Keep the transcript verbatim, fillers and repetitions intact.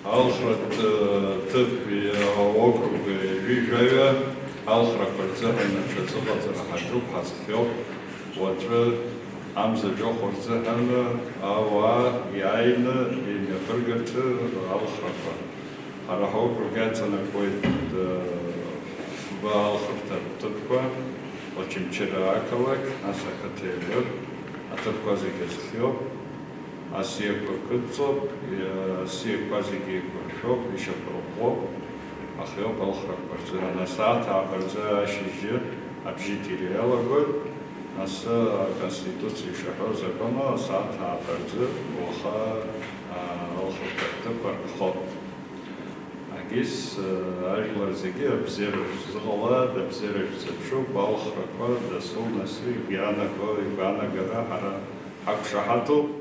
Алхратә ҭыԥ аокруг ҩажәи жәаҩа алхрақәа рзыҳәан аҽазыҟаҵара ҳаҿуп, ҳазхиоуп. Уаҵәы амза жәохә рзыҳәан ауаа иааины имҩаԥыргарц алхрақәа. Ҳара ҳокруг иаҵанакуеит фба алхырҭатә ҭыԥқәа, Очамчыра ақалақь, нас ақыҭа еибыр, аҭыԥқәа зегьы азхиоуп. Асиақәа кыдҵоуп, асиақәа зегьы еиқәыршәоуп, ишьақәырӷәӷәоуп, ахиоуп алхрақәа рзыҳәан. Асааҭ ааба рзы ашьыжьы абжьыҭира иалагоит, нас Аконституциа ишаҳәо азакәанла асааҭ ааба рзы уаха алхрақәа рҭыԥ аркхоуп. Агьыс, ажәлар зегьы абзиара шәзыҟалааит, абзиара шәзыԥшуп, алхрақәа дасу нас игәы иаанаго игәаанагара ҳара ҳақәшаҳаҭуп.